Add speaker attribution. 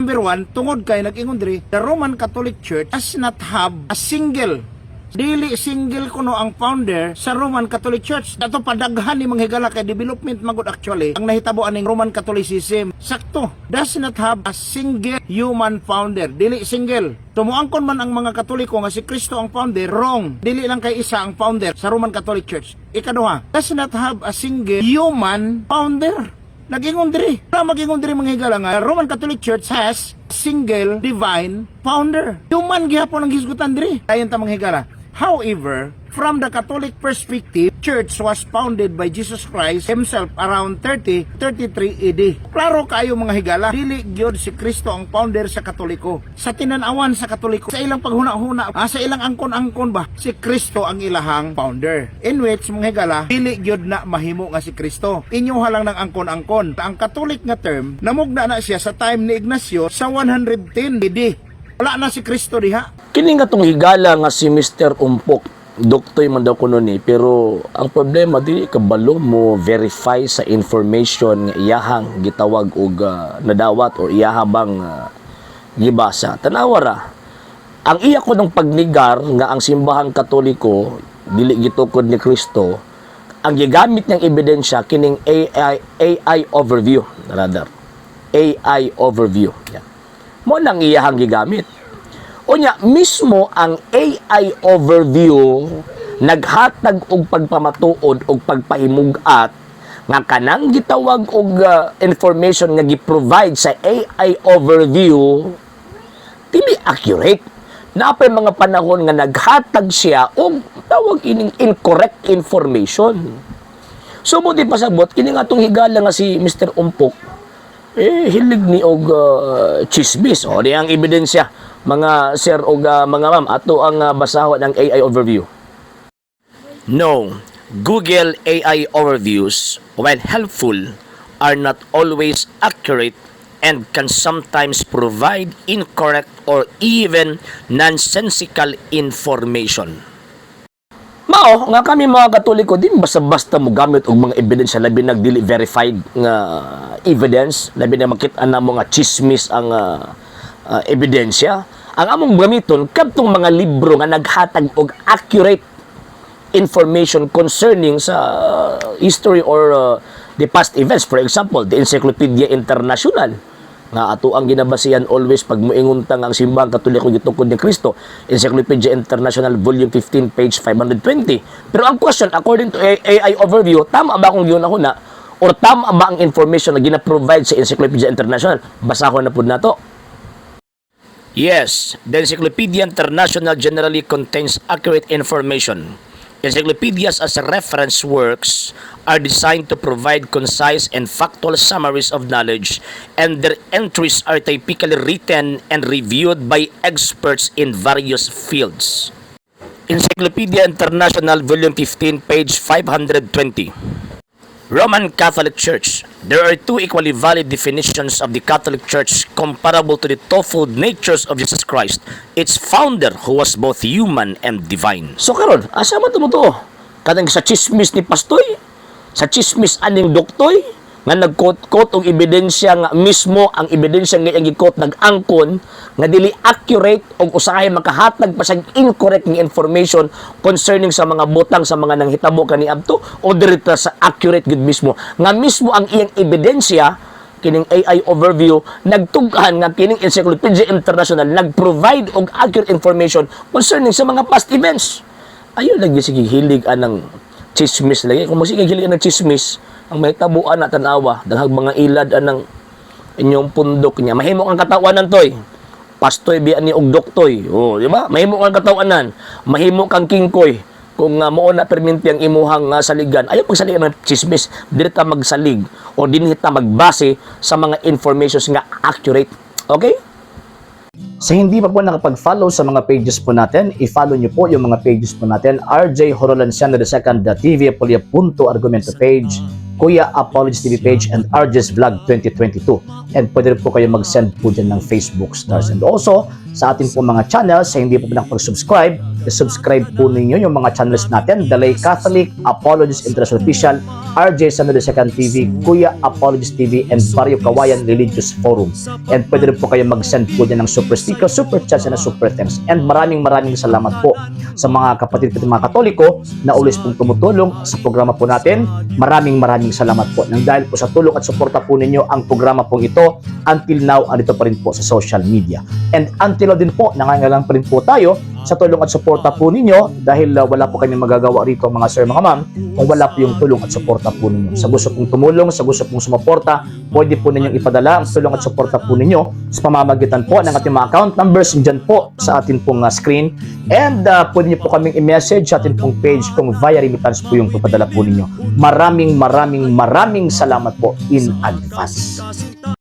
Speaker 1: Number one, tungod kay nag-ingon diri, the Roman Catholic Church does not have a single, dili single kuno ang founder sa Roman Catholic Church. Ato padaghan ni, mga higala, kay development magud actually ang nahitabo aning Roman Catholicism. Sakto, does not have a single human founder. Dili single. So muangkon man ang mga Katoliko nga si Kristo ang founder, wrong. Dili lang kay isa ang founder sa Roman Catholic Church. Ikaduha, does not have a single human founder. Nag-ingon diri. Wala mag-ingon diri, mga higala, nga Roman Catholic Church has single divine founder. Human gihapon ang hisgutan diri. Ayon ta, mga higala. However, from the Catholic perspective, church was founded by Jesus Christ himself around 30 33 AD. Klaro kaayo, mga higala, dili gyud si Kristo ang founder sa Katoliko. Sa tinanawan sa Katoliko, sa ilang paghuna-huna, sa ilang angkon-angkon ba, si Kristo ang ilahang founder. In which, mga higala, dili gyud na mahimo nga si Kristo. Inyo lang ng angkon-angkon. Ang Catholic nga term, namugna na siya sa time ni Ignacio sa 110 AD. Wala na si Kristo diha.
Speaker 2: Kini nga tong higala nga si Mr. Umpok, doktoy man daw kuno ni, pero ang problema, dili kabalo mo verify sa information nga iyahang gitawag og nadawat or iyaha bang gibasa. Tanawa ra. Ang iya ko ng pagnigar nga ang Simbahang Katoliko dili gitukod ni Kristo, ang gigamit niyang ebidensya kining AI AI overview, rather. AI overview. Yan. Mo nang iyahang gigamit. Unya, mismo ang AI overview naghatag og pagpamatuod og pagpahimugat nga kanang gitawag og information nga gi-provide sa AI overview dili accurate. Napay mga panahon nga naghatag siya og tawag ining incorrect information. So mo di pasabot kini nga atong higala nga si Mr. Umpok eh hilig ni og chismis. O di ang ebidensya, mga sir og mga ma'am, ato ang basahon ang AI overview. No, Google AI overviews, while helpful, are not always accurate and can sometimes provide incorrect or even nonsensical information. Mao nga kami mga Katoliko, di basta-basta mo gamit og mga ebidensya, labi nag dili verified nga evidence, labi na makita na mo nga chismis ang ebidensya. Ang among gamiton kadtong mga libro nga naghatag og accurate information concerning sa history or the past events. For example, the Encyclopedia International nga ato ang ginabasihan always pag muingon ta nga ang Simbahang Katoliko gitukod ni Kristo, Encyclopedia International Volume 15 page 520. Pero ang question, according to AI overview, tama ba akong gihuna-huna or tama ba ang information na gina-provide sa Encyclopedia International? Basahon na pud nato. Yes, the Encyclopedia International generally contains accurate information. Encyclopedias as reference works are designed to provide concise and factual summaries of knowledge, and their entries are typically written and reviewed by experts in various fields. Encyclopedia International Volume 15, page 520. Roman Catholic Church. There are two equally valid definitions of the Catholic Church comparable to the twofold natures of Jesus Christ, its founder, who was both human and divine. So karon, asa man to mo to? Kanang sa chismis ni Pastoy? Sa chismis aning doktoy? Nga nag-quote-quote og ebidensya nga mismo ang ebidensya nga iyang gi-quote nag-angkon nga dili accurate og usahay makahatag pa sa incorrect nga information concerning sa mga butang, sa mga nanghitabo kaniadto, o dirita sa accurate gud mismo nga mismo ang iyang ebidensya, kining AI overview, nagtug-an nga kining Encyclopedia International nag-provide og accurate information concerning sa mga past events? Ayo lagi, sige hilig anang chismis lagi. Kung magsige hilig anang chismis, ang mahitabuan na, tanawa, daghang mga ilad anang inyong pundok niya. Mahimo kang katawanan toy. Pastoy biya ni og doktoy. Oh, di ba? Mahimo kang katawanan. Mahimo kang kingkoy. Kung mao na perminti ang imuhang saligan, ayaw pagsaligan ng chismis, dili ta magsalig o dinhi ta magbase sa mga informations nga accurate. Okay?
Speaker 3: Sa hindi pa po nakapag-follow sa mga pages po natin, i-follow nyo po yung mga pages po natin. RJ Horolanciano II TV, Apolia Punto Argumento page, Kuya Apologies TV page, and RJ's Vlog 2022. And pwede rin po kayo mag-send po dyan ng Facebook stars. And also, sa ating po mga channels, sa hindi po po nakapag-subscribe, i-subscribe po ninyo yung mga channels natin, The Lay Catholic, Apologies International Official, RJ Sano the Second TV, Kuya Apologist TV, and Barrio Kawayan Religious Forum. And pwede rin po kayo mag-send po dyan ng super sticker, super chat, and super thanks. And maraming maraming salamat po sa mga kapatid ko at mga Katoliko na always pong tumutulong sa programa po natin. Maraming maraming salamat po. Nang dahil po sa tulong at suporta po ninyo ang programa pong ito, until now, andito pa rin po sa social media. And until now din po, nangangailangan pa rin po tayo sa tulong at suporta po ninyo dahil wala po kami magagawa rito, mga sir, mga ma'am, kung wala po yung tulong at suporta po ninyo. Sa gusto pong tumulong, sa gusto pong sumuporta, pwede po ninyong ipadala ang tulong at suporta po ninyo sa pamamagitan po ng ating mga account numbers dyan po sa atin pong screen. And pwede niyo po kaming i-message sa atin pong page kung via remittance po yung papadala po ninyo. Maraming maraming maraming salamat po in advance.